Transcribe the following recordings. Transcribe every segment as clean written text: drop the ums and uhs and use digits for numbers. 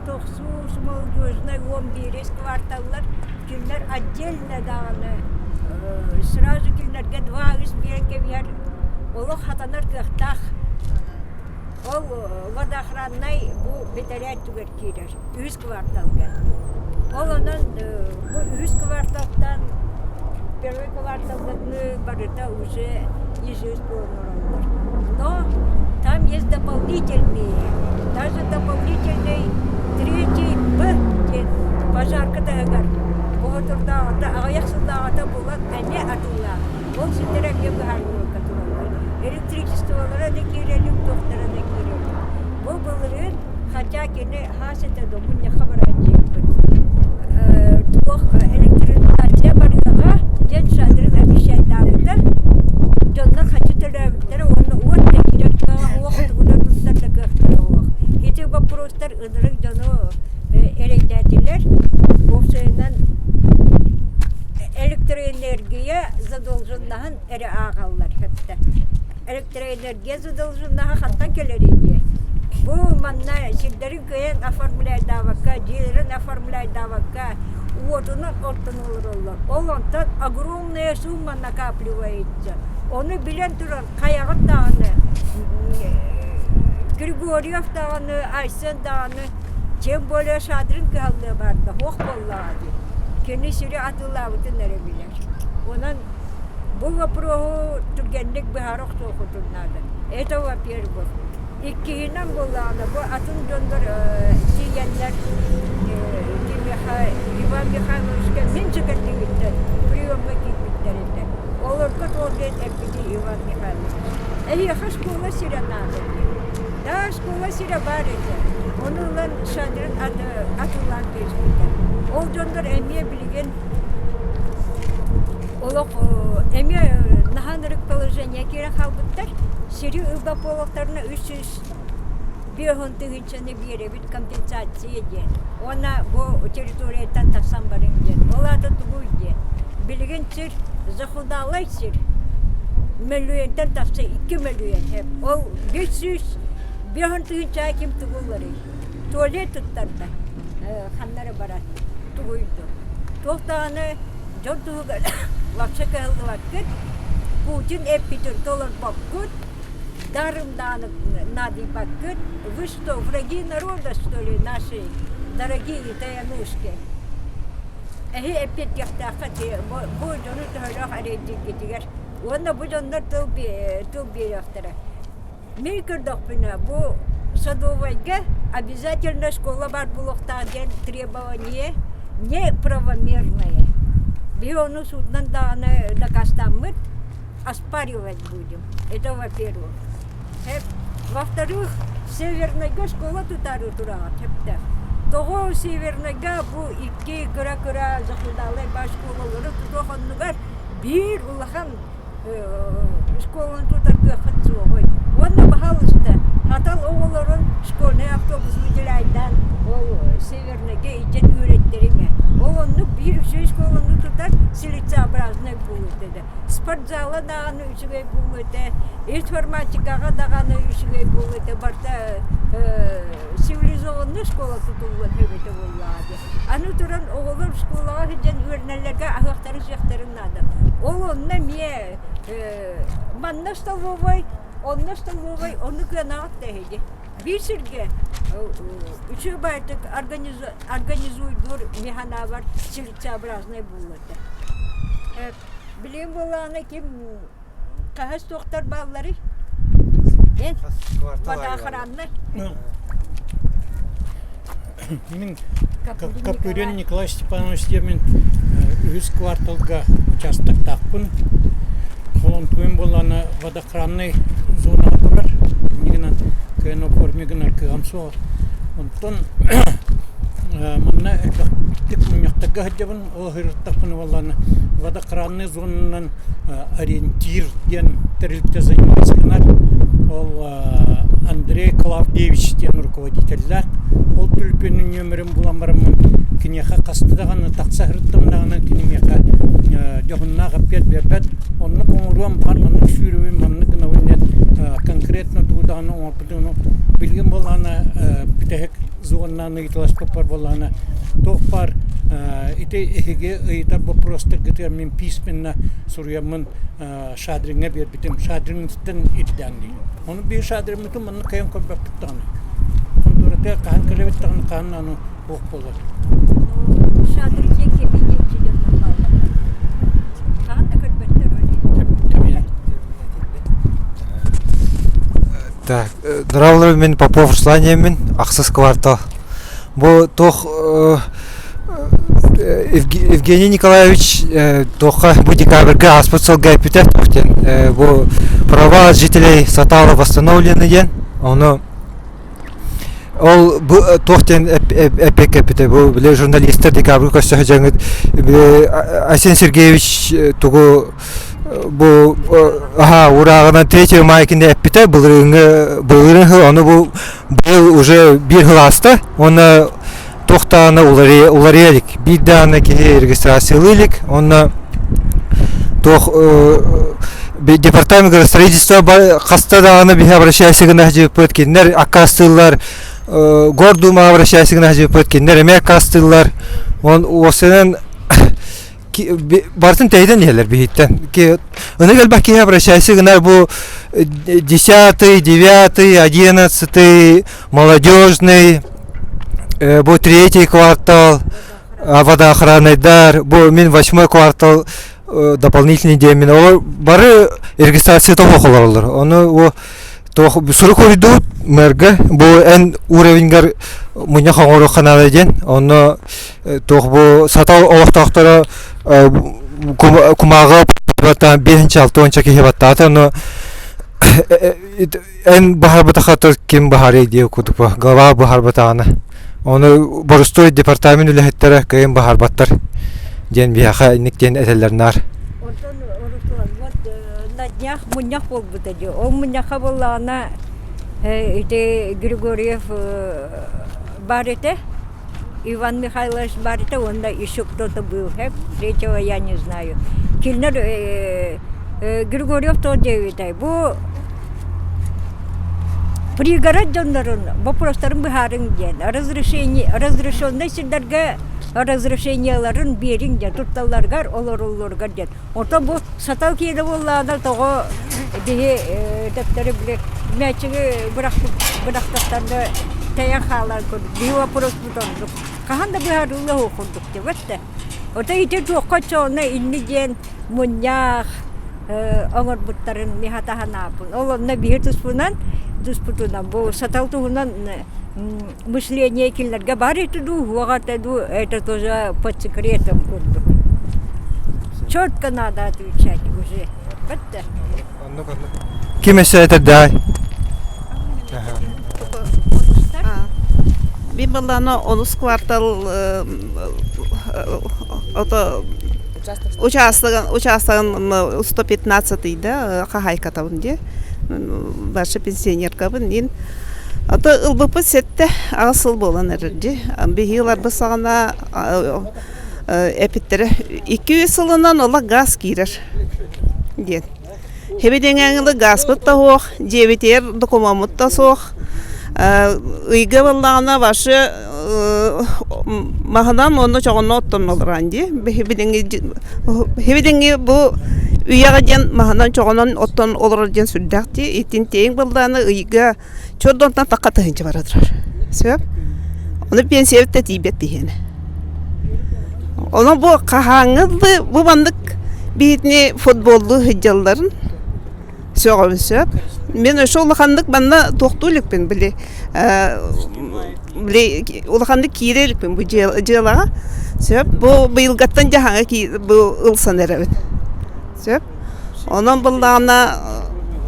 Тохсус, Молодежнай, 11 кварталлар кинилэр отдельно даҕаны сразу кинилэргэ два үс биэрэн кэбиһэр олох хатанар кыахтаах. Ол водоохраннай бу бэтэрээт түгэр киирэр үһүс кварталга. Ол онон бу үһүс кварталтан первый кварталга барыта уже ИЖС оҥороллор. Но там есть дополнительные, даже дополнительный третий Б диэн пожарка таһыгар оҕотурдааҕыта аҕыйах сыллааҕыта булан эмиэ атыылаах. Ол сирдэр эмиэ быһаарыллыбакка тураллар. Электричестволара да киирэлик, туохтара да киирэлик. Бу былырыын хотя кини хаас этэ да мунньахха баран дьиэбит. Туох электрификация барыаҕа диэн Шадрин обещайдаабыта. Дьоннор хаччы төлөөбүттэрэ уонна уот да киирэр кыаҕа суох, тугунан туттар да кыахтара суох. Ити боппуруостар ынырык дьону эрэйдээтилэр. Уопсайынан электроэнергия задолженнаһын эрэ ааҕаллар хэптэ. Электроэнергия задолженнаһа хантан кэлэрий диэ? Бу манна сирдэрин кыайан оформляйдаабакка, дьиэлэрин оформляйдаабакка уотунан оттон олороллор. Ол онтон огромная сумма накапливается. Ону билэн туран хайаҕыт даҕаны Григорьев даҕаны, Айсен даҕаны тем более Шадрин кыһаллыа баарда, суох буоллаҕа дии. Кини сири атыылаабытын эрэ билэр. Онон бу вопроһу түргэнник быһаара охсуоххутун наада. Это во-первых. Иккиһинэн буоллаҕына, бу атын дьоннор тиийэннэр кимиэхэ Иван Михайловичка мин дьэкэрдигиттэн приемҥа киирбиттэр этэ. Олорго туох диэн эппитий Иван Михайлович? Эһиэхэ школа сирэ наада диэн. Да, школа сирэ баар этэ. Ону ылан Шадрин атыылаан кэбиспитэ. Ол дьоннор эмиэ билигин олох эмиэ наһаа ынырык положение киирэн хаалбыттар. Сири ылбат буолуохтарына 350 тыһыынчаны биэрэбит компенсация диэн. Уонна бу территорияттан тахсан барыҥ диэн. Ол аата тугуй диэн. Билигин сир захудалай сир. Мөлүйүөнтэн тахса 2 мөлүйүөн. Ол 550 тыһыынчаҕа ким тугу ыларый? Туалет туттарда. Ханна эрэ барар. Тугуй дуо? Туох даҕаны дьон туһугар вообще кыһаллыбаккыт, Путин эппитин толорбоккут, даром наадыйбаккыт. Вы что, враги народа, что ли, наши дорогие таянушки? Эһи эппиэттиэхтээххит бу дьону төһөлөөх эрэйдииргитигэр уонна бу дьоннор тыл тыл биэриэхтэрэ. Мин көрдөхпүнэ, бу Садовайга обязательно школа баар буолуохтаах диэн требование неправомерное. Биһи ону судунан даҕаны дакаастааммыт оспаривать будем. Это во-первых. Во-вторых, Севернайга школа тутаары тураҕыт сөптөөх. Тоҕо Севернайга бу икки кыра-кыра захудалай баар школалары тутуох оннугар биир улахан школаны тутар кыаххыт суоҕуй. Уонна баһаалыста Хатал оҕолорун школьнай автобус выделяйдаан ол Северныйга илдьэн үөрэттэриҥ ээ. Ол оннук биир үчүгэй школаны тутар целесообразный буолуо этэ. Спортзала даҕаны үчүгэй буолуо этэ, информатикаҕа даҕаны үчүгэй буолуо этэ. Барыта цивилизованный школа тутуллуон сөп этэ буоллаҕа дии. Аны туран оҕолор школаҕа сылдьан үөрэнэллэргэ аһыахтарын-сиэхтэрин наада. Ол онно эмиэ манна столовой, онно столовой, ону кыанаҕыт да эһиги. Биир сиргэ үчүгэй баайдык организуйдуур механабар целесообразный буолуо этэ. Билигин буоллаҕына ким хаһыс туохтар баалларый? Эн водоохранный. Мин Копырин Николай Степанович диэмин үһүс кварталга участоктаахпын. Холонтуйум буоллаҕына водоохраннай зонаҕа турар. Иннигинэн кыайан оформи гынар кыаҕым суох. Онтон манна элбэхтик мунньахтарга сылдьабын. Ол сырыттахпына буоллаҕына водоохраннай зонанан ориентир диэн тэрилтэ заниматься гынар. Ол Андрей Клавдиевич диэн руководителлээх. Ол түлпүнүн нүөмэрин булан бараммын. Киниэхэ хаста даҕаны тахса сырыттым даҕаны кини миэхэ дьоһуннаах эппиэт биэрбэт. Оннук оҥоруом баҕар маннык сүүрэбин, маннык гынабын диэн конкретно тугу даҕаны оҥорбутун билигин буоллаҕына бүтэһик зоннаан ыйыталаспыппар буоллаҕына туох баар ити эһиги ыйытар боппуруостаргытыгар мин письменно суруйаммын Шадриҥҥа биэрбитим. Шадриҥҥыттан ирдээн диир. Ону биир Шадриммытын манна кыайан көрбөппүт даҕаны. Хонтуоратыгар хаһан кэлэбит даҕаны хаһан аны суох буолар. Шадрин диэн кэбиниэт дьоннор бааллар. Хаһан да көрбөттөр ол Так, здравствуй, мин Попов Руслан диэммин, ахсыс квартал. Бу туох Евгений Николаевич туохха бу декабрьга ааспыт сылга эппитэ диэн бу права жителей Сатала восстановлены диэн ону ол бу туох диэн эппиэккэ эппитэ бу били журналистар декабрьга көрсө сылдьаҥҥыт били Айсен Сергеевич тугу бу аха урааҕынан 3 мая кинини эппитэ былырыыҥҥы былырыын сыл ону бу быйыл уже биир сыл ааста уонна туох даҕаны уларыйа илик биир даҕаны киһи регистрациялыы илик уонна туох департамент строительства хаста даҕаны биһи обращайся гына сылдьыбыппыт кинилэр аккаастыыллар гордумаҕа обращайся гына сылдьыбыппыт кинилэр эмиэ аккаастыыллар он уопсайынан барытын тэйитэн иһэллэр биһиттэн. Ынык элбэх киһи обращайся гынар бу десятый, девятый, одиннадцатый, молодежный, бу третий квартал, водоохранныйдар, бу мин восьмой квартал дополнительный диэммин. Олор бары регистрация тоҕо олороллор. Ону Туох сурук уруйдуут мэргэ бу эн уровеньгар мунньах оҥоруохха наада диэн онно туох бу сатал олохтоохторо кумааҕы биэһинчэ алтыанча киһи баттаата ону эн баһарбатахха ким баһарый диэ курдук глава баһарбатаҕына ону боростуой департамент үлэһиттэрэ кыайан баһарбаттар диэн биһиэхэ инник диэн этэллэр наар Онтон Руслан, вот на днях мунньах буолбута дии. Ол мунньахха буоллаҕына ити Григорьев бар этэ, Иван Михайлович бар этэ уонна еще кто-то был, третьего я не знаю. Кинилэр Григорьев тоҕо диэбитэй, бу пригород дьоннорун боппуруостарын быһаарыҥ диэн разрешение разрешеннай сирдэргэ разрешениеларын биэриҥ диэн тутталларыгар олороллоругар диэн Ото бу сатал киэнэ буоллаҕына тоҕо биһи төптөрү били мээчиги бырахтахтарына тэйэн хаалар курдук биһи вопроспут оннук хаһан да быһаарыылаах суох курдук диэбэт да ото ити туохха оччоҕуна инни диэн мунньах оҥорбуттарын мин хатаһанааппын ол онно биһи туспунан туспутунан бу сатал туһунан мышление кинилэргэ бар этэ дуу, суох этэ дуу, это тоже под секретом курдук. Четко надо отвечать уже. Бэтте. Ким өссө этэрдээй? Мин баллаана онус квартал ото учаастагын учаастагын 115 да хаһаайкатабын дии Баша пенсионеркабын иин Ото ылбыппыт сэттэ аҕыс сыл буолан эрэр дии. Биһиги ыларбыт саҕана эпиттэрэ 200 сылынан ыла газ киирэр диэн. Хэбидиҥээҥи газпыт да суох, дьиэбитигэр докумуоммут да суох. Ыйга буоллаҕына вообще маһынан уонна чоҕунан оттоннулар дии. Хэбидиҥи бу үйэҕэ диэн маһынан чоҕунан оттон олорор диэн сүрдээх дии. Итин тиэйиҥ буоллаҕына ыйга чордонтон тахха тыһыынча бара турар. Сөп. Ону пенсиябыт да тиийбэт биһиэнэ. Ону бу хаһааҥҥы бу маннык биһитини футболлуу сылдьалларын сөҕөбүн сөп. Мин өссө улаханнык манна туохтуу иликпин били били улаханнык киирэ иликпин бу дьыалаҕа сөп. Бу быйылгаттан дьаһаҥа бу ылсан эрэбин. Сөп. Онон буллаҕына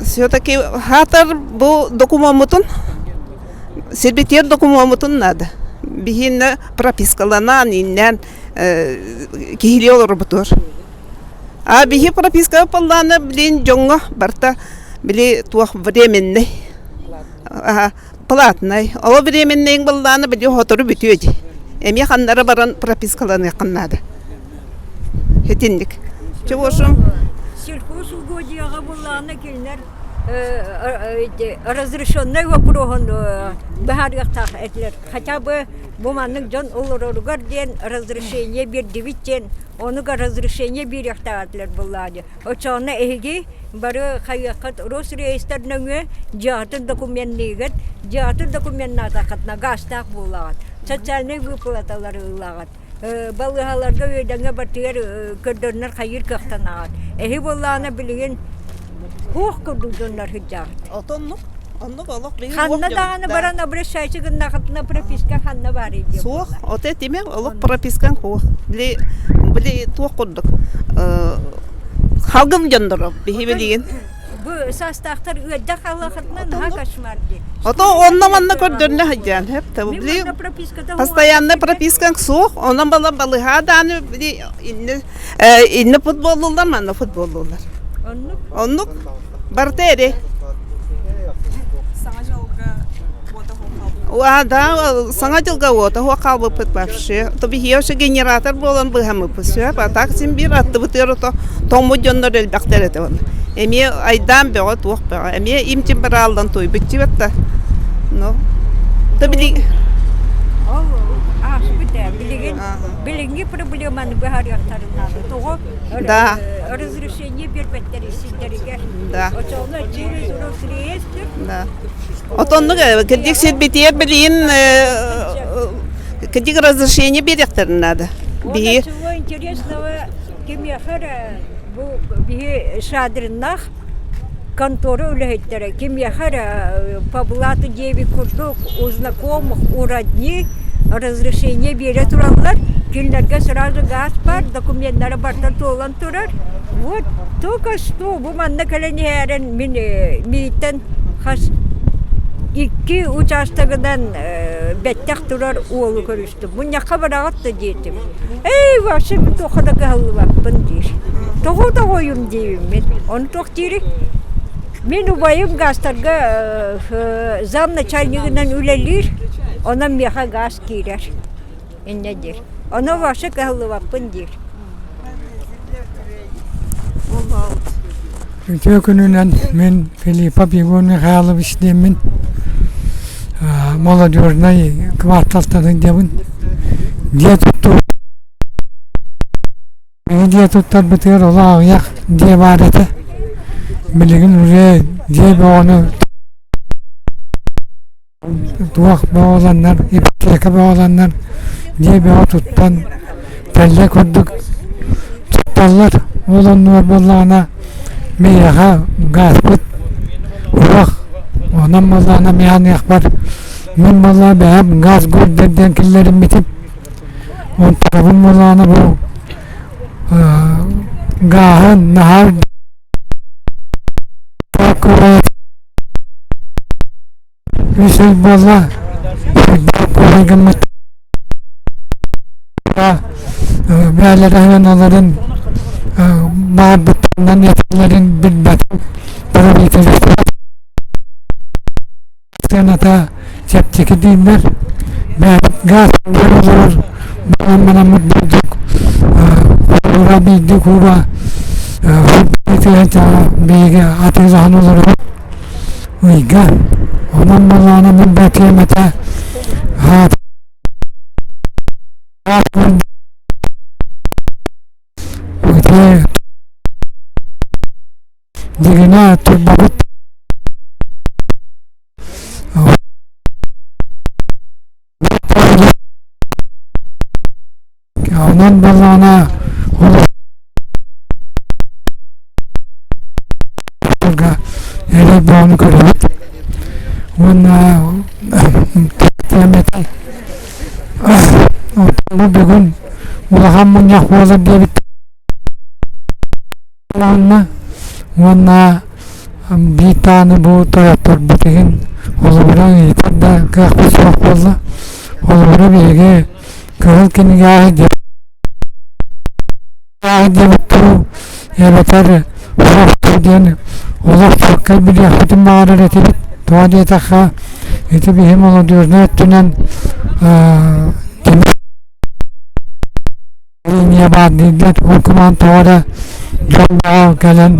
все-таки хаатар бу докумуоммутун сирбитигэр докумуоммутун наада. Биһиэнэ пропискаланан иннээн киһилии олорбутугар. А биһи прописка буоллаҕына билин дьоҥҥо барыта били туох временный платный. Ол временныйыҥ буоллаҕына били сотору бүтүө дии. Эмиэ ханнара баран пропискаланыаххын наада. Итинник. Чего Сельхозугодьяҕа буллаҕына кинилэр разрешеннай вопроһун быһаарыахтаах этилэр. Хотя бы бу маннык дьон олороругар диэн разрешение биэрдибит диэн онуга разрешение биэриэхтээх этилэр буллаҕа. Оччоҕуна эһиги бары хайыаххыт Росреестр нөҥүө дьиэҕитин докуменныыгыт, дьиэҕитин докуменнаатаххытына гаастаах буолаҕыт, социальнай выплаталары ылаҕыт. Балыыһаларга үөдэҥҥэ бартыгар көрдөрүнэр хайыыр кыахтанаҕыт. Эһи буоллаҕына билигин туох курдук дьоннор сылдьаҕыт. Отоннук оннук олох билигин Ханна даҕаны баран обращайся гыннахытына прописка ханна баарый диэн Суох, ото этиме олох пропискаҥ суох. Били били туох курдук халгым дьонноро биһи билигин Бу саастаахтар ыалдьа хааллахытына наһаа кошмар дии. Ото онно манна көрдөрүнэ сылдьан хөп били постоянно пропискаҥ суох, онон бала балыһаа дааны били инне инне футболлуулар манна футболлуулар. Оннук. Оннук барыта эри. Саҥа дьылга уота суох А, да, саҥа дьылга уота суох хаалбыппыт вообще. То биһиэхэ вообще генератор буолан быыһаммыппыт сөп. А так син биир аттыбытыгар ото тоҥмут дьоннор элбэхтэр этэ уонна. Эмиэ айдаан бөҕө туох бөҕө. Эмиэ им-тим барааллан туйбут дьибэт да. Ну, то били Ол ааспыт ээ. Билигин билиҥҥи проблеманы быһаарыахтарын наада. Тоҕо Да. разрешение биэрбэттэр сирдэригэр. Да. Оччоҕуна через Росреестр Да. Отоннук кырдьык сирбитигэр билигин кырдьык разрешение биэриэхтэрин наада. Биһи чего интересного кимиэхэ эрэ бу биһи Шадриннаах контора үлэһиттэрэ кимиэхэ эрэ по блату диэбит курдук у знакомых, у родни разрешение биэрэ тураллар. Кинилэргэ сразу газ бар, докуменнара барыта туолан турар. Вот только что бу манна кэлэн иһээрин мин мииттэн хас икки учаастагынан бэттэх турар уолу көрүстүм. Мунньахха бараҕыт да диэтим. Эй, вообще мин туохха да кыһаллыбаппын диир. Тоҕо тоҕойум диибин мин. Ону туох диирий? Мин убайым гаастарга зам начальнигынан үлэлиир, онон миэхэ гаас киирэр. Инньэ диир. Ону вообще кыһаллыбаппын диир. Үтүө күнүнэн мин Филиппов Егор Михайлович диэммин молодежнай кварталтан диэбин дьиэ туттуу дьиэ туттарбытыгар олох аҕыйах дьиэ баар этэ билигин уже дьиэ бөҕөнү Туох бөҕөлөннөр, ипотека бөҕөлөннөр, дьиэ бөҕө туттан, тэллэй курдук тутталлар. Ол оннугар буоллаҕына миэхэ гааспыт уох, онон буоллаҕына миэхэ мин буоллаҕына бэйэм гаас гуурдар диэн киллэриммитим. Онтукабын буоллаҕына бу гааһын наһаа Үс ый буолла, куһай гыммыт бээлэрэ олорун баарбыттарынан этэллэрин билбэтим правительство сыаната чэпчэки дииллэр бэйэбит гаас олорор баламманаммыт бурдук куура биирдии кууба биһиги атыылаһан олоробут ыйга онон буоллаҕына мин бэтиэм этэ дьигинэ турбабыт Онон буоллаҕына эрэй бөҕөнү көрөбүт уонна бу бүгүн улахан мунньах буолар диэбит Уонна биир даҕаны бу тойотторбут иһин холобура ыйытар да кыахпыт суох буолла. Холобура биһиги кыһыл кинигэҕэ диэбит дуу эбэтэр олох диэн олох чуолкай билиэхпитин баҕарар этибит. Тоҕо диэтэххэ ити биһи молодежнай өттүнэн Линия баар дииллэр, ол кумаан тоҕо эрэ дьон бөҕө кэлэн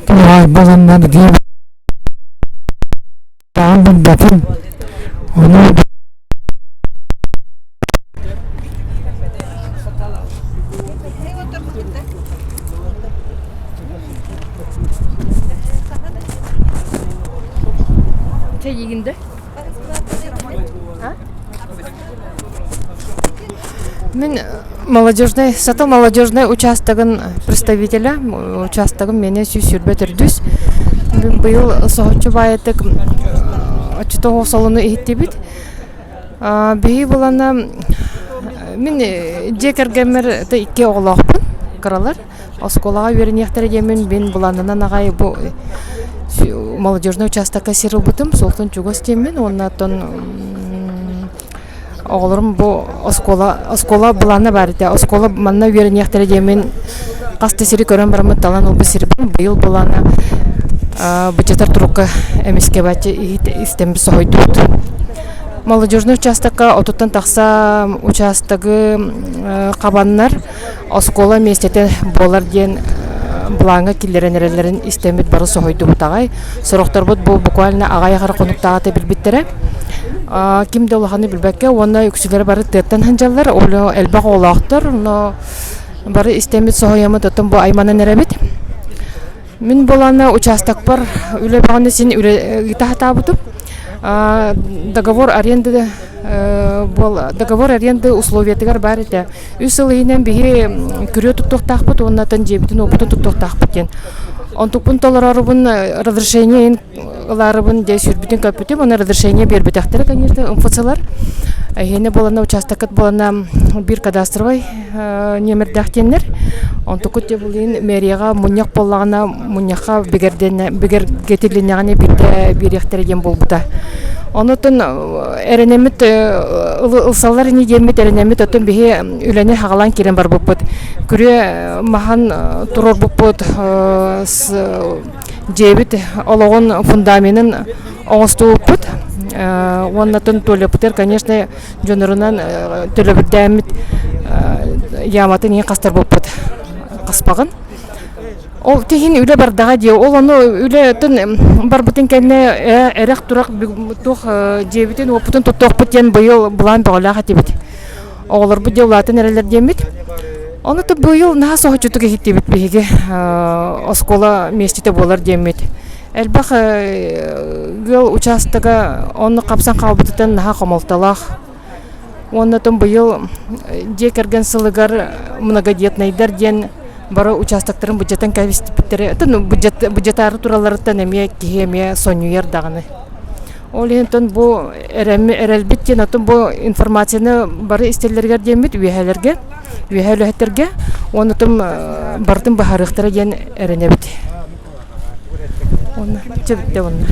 туһаайбаланнар диэн билбэтим. Ону Мин молодежный, Сата молодежный участогын представителя, участогым мені 124. Быйыл соһуччу баайытык оччотооҕу солону иһиттибит. Биһи булана мин дьиэ кэргэммэр икки оҕолоохпун кыралар. Оскуолаҕа үөрэниэхтэрэ диэммин мин былаанынан аҕай бу молодежный участокка сир ылбытым, суолтан чугас диэммин уонна оттон оҕолорум бу оскуола оскуола былаана баар этэ. Оскуола манна үөрэниэхтэрэ диэммин хас да сири көрөн бараммыт талан ылбыт сирбин быйыл былаана быдьатар турукка эмискэ бачча истэммит соһуйдубут. Молодежный участокка отуттан тахса участогы хабаннар Оскуола миэстэтэ буолар диэн былааҥҥа киллэрэн эрэллэрин истэммит бары соһуйдубут аҕай. Сорохторбут бу буквально аҕай аҕара хонуктааҕыта билбиттэрэ. Ким да улаханы билбэккэ уонна үксүлэрэ бары тыаттан сылдьаллар, ол элбэх оҕолоохтор, но бары истэммит соһуйаммыт оттон бу айманан эрэбит. Мин буолаана учаастакпар үлэ бөҕөнү син үлэ ыыта сатаабытым. Договор аренды договор аренды условиятыгар баар этэ. Үс сыл иһинэн биһи күрүө туттуохтаахпыт уонна атын дьиэбитин-уоппутун туттуохтаахпыт диэн. Онтукпун толорорубун разрешение ылаарыбын дьэ сүүрбүтүн көппүтүм, уонна разрешение биэрбэтэхтэрэ, конечно, МФЦлар. Эһиэнэ буолана учаастаккыт буолана биир кадастровай нүөмэрдээх диэннэр. Онтуккут дьэ булин мэрияҕа мунньах буоллаҕына мунньахха бигэргэтилиннэҕинэ биирдэ биэриэхтэрэ диэн буолбута. Онутун эрэнэммит ылсаллар ини диэммит эрэнэммит оттон биһи үлэни хаҕалаан киирэн барбыппыт. Күрүө маһан туруорбуппут дьиэбит олоҕун фундаменын оҥостубуппут. Уонна туалеппытыгар, конечно, дьоннорунан төлөбүрдээммит яматын иһин хастарбыппыт хаспаҕын. Ол тиһин үлэ бардаҕа дии. Ол ону үлэтин барбытын кэннэ эрэх-турах туох дьиэбитин уоппутун туттуохпут диэн быйыл былаан бөҕөлөөх этибит. Оҕолорбут дьэ улаатан эрэллэр диэммит. Ону то быйыл наһаа соһуччутук иһиттибит биһиги оскуола миэстэтэ буолар диэммит. Элбэх ыал учаастага онно хапсан хаалбытыттан наһаа хомолтолоох. Уонна оттон быйыл дьиэ кэргэн сылыгар многодетнайдар диэн бары участоктарын быдьатан кэбиспиттэрэ быдьатаары туралларыттан эмиэ киһи эмиэ сонньуйар даҕаны. Ол иһин оттон бу эрэлбит диэн оттон бу информацияны бары истэллэригэр диэммит үөһээлэргэ, үөһээ үлэһиттэргэ уонна оттон барытын быһаарыахтара диэн эрэнэбит. Уонна чэ бүттэ уонна.